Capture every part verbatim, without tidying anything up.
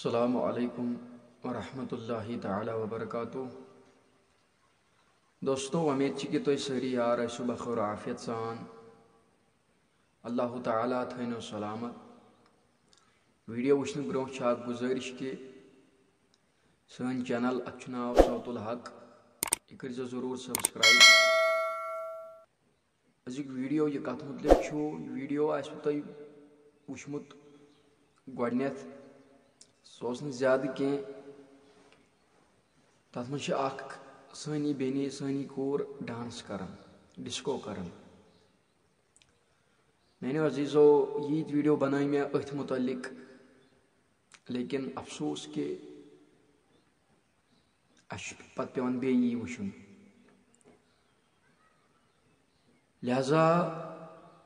السلام علیکم ورحمۃ اللہ تعالیٰ وبرکاتہ۔ دوستو، وۄمید چھِ کہِ تُہۍ سٲری یار ٲسِو بخیر و عافیت سان۔ اللہ تعالیٰ تھٲینو سلامت۔ ویڈیو وٕچھنہٕ برونٛہہ چھِ اکھ گُزٲرِش کہِ سٲنۍ چینل، اتھ چھُ ناو صوت الحق، یہِ کٔرۍزیو ضروٗر سبسکرایب۔ أزیُک ویڈیو یہِ کتھ مُتعلق چھُ، یہِ ویڈیو آسِوٕ تۄہہِ وٕچھمُت گۄڈٕنٮ۪تھ، سُہ اوس نہٕ زیادٕ کینٛہہ۔ تتھ منٛز چھِ اکھ سٲنی بیٚنہِ، سٲنی کوٗر ڈانس کران، ڈسکو کران۔ میانیو عزیزو، ییٖتۍ ویڈیو بنٲے مےٚ أتھۍ مُتعلق، لیکن افسوس کہِ اسہِ چھُ پتہٕ پٮ۪وان بیٚیہِ یی وٕچھُن۔ لہذا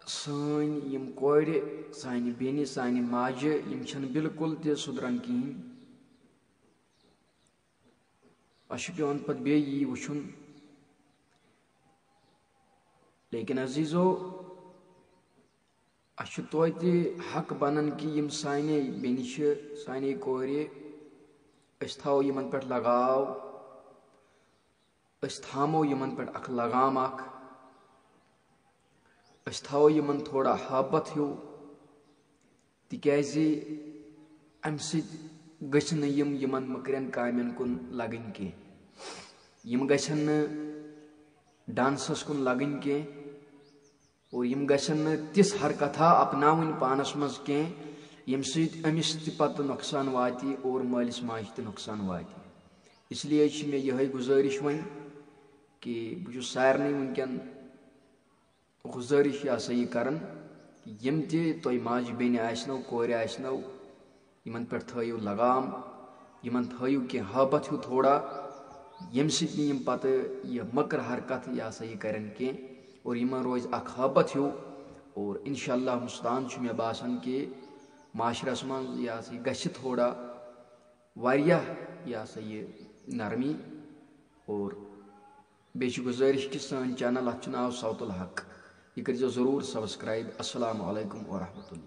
سٲنۍ یِم کورِ، سانہِ بیٚنہِ، سانہِ ماجہِ، یِم چھَنہٕ بالکل تہِ سُدران کِہیٖنۍ۔ اسہِ چھُ پٮ۪وان پتہٕ بیٚیہِ یی وٕچھُن۔ لیکن عزیزو، اسہِ چھُ توتہِ حق بنان کہِ یِم سانے بیٚنہِ چھِ، سانے کورِ، أسۍ تھاوو یِمن پٮ۪ٹھ لگاو، أسۍ تھاوو یِمن پٮ۪ٹھ اکھ لگام اکھ، أسۍ تھاوو یِمن تھوڑا حابت ہیوٗ، تِکیازِ امہِ سۭتۍ گٔژھۍ نہٕ یِم یِمن مٔکرٮ۪ن کامٮ۪ن کُن لگٕنۍ کینٛہہ، یِم گژھن نہٕ ڈانسس کُن لگٕنۍ کینٛہہ۔ اور یِم گژھن نہٕ تِژھ حرکتھا اپناوٕنۍ پانس منٛز کینٛہہ، ییٚمہِ سۭتۍ أمِس تہِ پتہٕ نۄقصان واتہِ اور مٲلِس ماجہِ تہِ نۄقصان واتہِ۔ اس لیے چھِ مےٚ یِہوٚے گُزٲرِش وۄنۍ کہِ بہٕ چھُس سارنٕے وٕنکٮ۪ن گُزٲرِش یہِ ہسا یہِ کران، یِم تہِ تۄہہِ ماجہِ بیٚنہِ آسنو، کورِ آسنو، یِمن پٮ۪ٹھ تھٲیِو لگام، یِمن تھٲیِو کینٛہہ حٲبت ہیوٗ تھوڑا، ییٚمہِ سۭتۍ نہٕ یِم پتہٕ یہِ مٔکٕر حرکت یہِ ہسا یہِ کرن کینٛہہ اور یِمن روزِ اکھ حٲبت ہیوٗ۔ اور انشاءاللہ مستعان چھُ مےٚ باسان کہِ معاشرس منٛز یہِ ہسا یہِ گژھِ تھوڑا واریاہ یہِ ہسا یہِ نرمی۔ اور بیٚیہِ چھِ گُزٲرِش کہِ سٲنۍ چینل، اتھ چھُ ناو صوت الحق، یہِ کٔرۍزیو ضروٗر سبسکرایب۔ السلام علیکم ورحمۃ اللہ۔